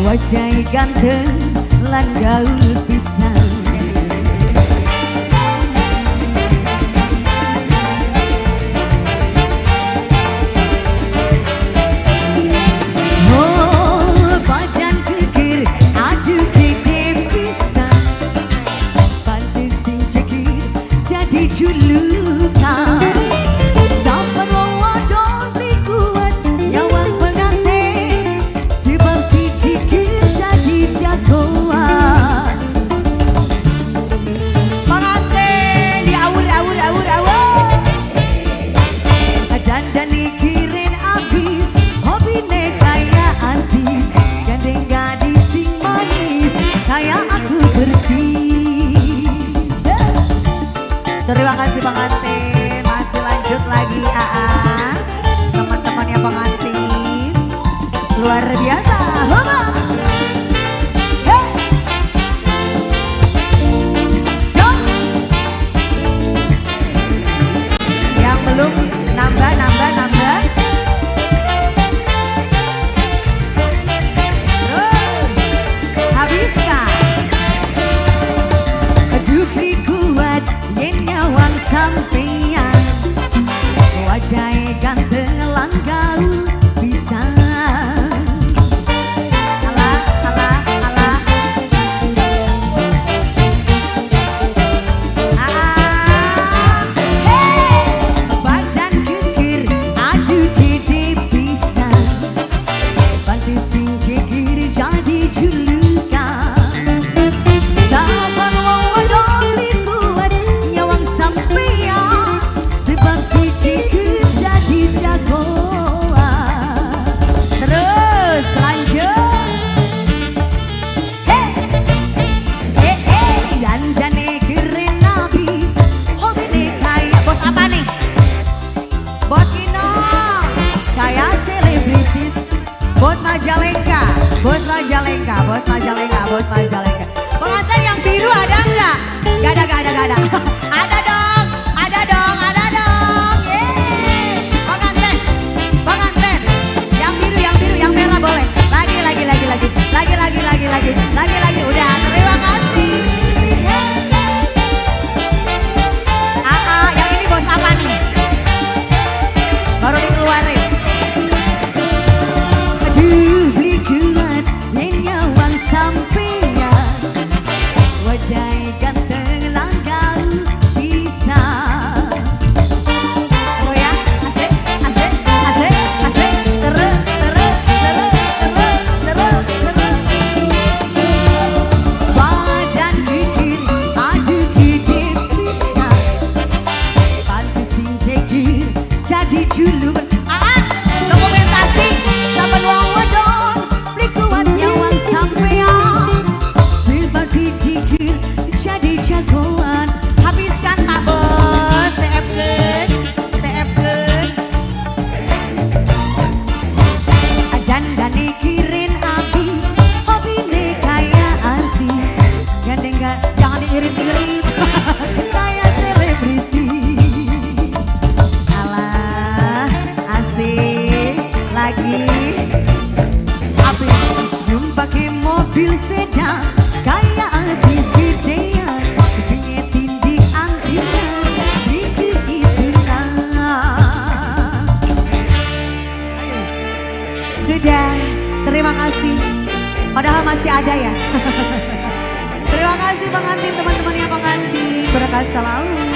Wajah ganteng lan gaul pisan. Oh, badan kekir aduh gede pisan, pantes sing cekir jadi julukan. Saben wong wadon beli kuat nyawang pengantin, sebab si cikir jadi jagoan. Pengantin diawur awur awur awur, dandani kirin abis, hobine kaya artis, gandeng gadis sing manis, kayak aku persis. Terima kasih pengantin, masih lanjut lagi AA, teman-teman yang pengantin luar biasa. Homa. Hey. Jom. Yang belum nambah nambah nambah. Terus habiskan. Aduh beli kuat yen nyawang sampeyan, wajahe ganteng lan gaul pisan. Alah alah alah. Ah, hey, badan kekir aduh gede pisan, pantes sing cekir jadi julukan. Saben wong wadon beli kuat nyawang sampeyan, sebab si cikir jadi jagoan. Terus lanjut. Hey, hey, hey, dandane keren abis, hobine kayak bos apa nih? Bos Ino, kayak selebritis. Bos Majalengka, bos Majalengka, bos Majalengka, bos Majalengka. Pengantin yang biru ada nggak? Gak ada, gak ada, gak ada. Ada dong, ada dong, ada dong. Yeay. Pengantin, pengantin. Yang biru, yang biru, yang merah boleh. Lagi, lagi, lagi, lagi, lagi, lagi, lagi, lagi, lagi, lagi. Udah, terima kasih. Ah, ah, yang ini bos apa nih? Baru dikeluarin. Aduh, beli kuat yen nyawang sampeyan, wajah ganteng lan gaul pisan. Aku ya, asik, asik, asik, asik, terus, terus, terus, terus, terus, terus. Badan kikir, aduh gede pisan, pantes sing cekir jadi julukan. Ah, dokumentasi saben wong wadon beli kuat nyawang sampeyan, sebab si cikir jadi jagoan. Habiskan Pak Bos, CF-keun, CF-keun. Dandane kirin abis, hobine kaya artis, gandeng gak jangan diirit-irit, kayak selebritis. Alah, asik lagi. Abis numpake mobil sedan, kayak artis gedean, kupinge tindik antingan, niki itunan. Sudah, terima kasih. Padahal masih ada ya. Terima kasih pengantin, teman-teman yang pengantin. Berkah selalu.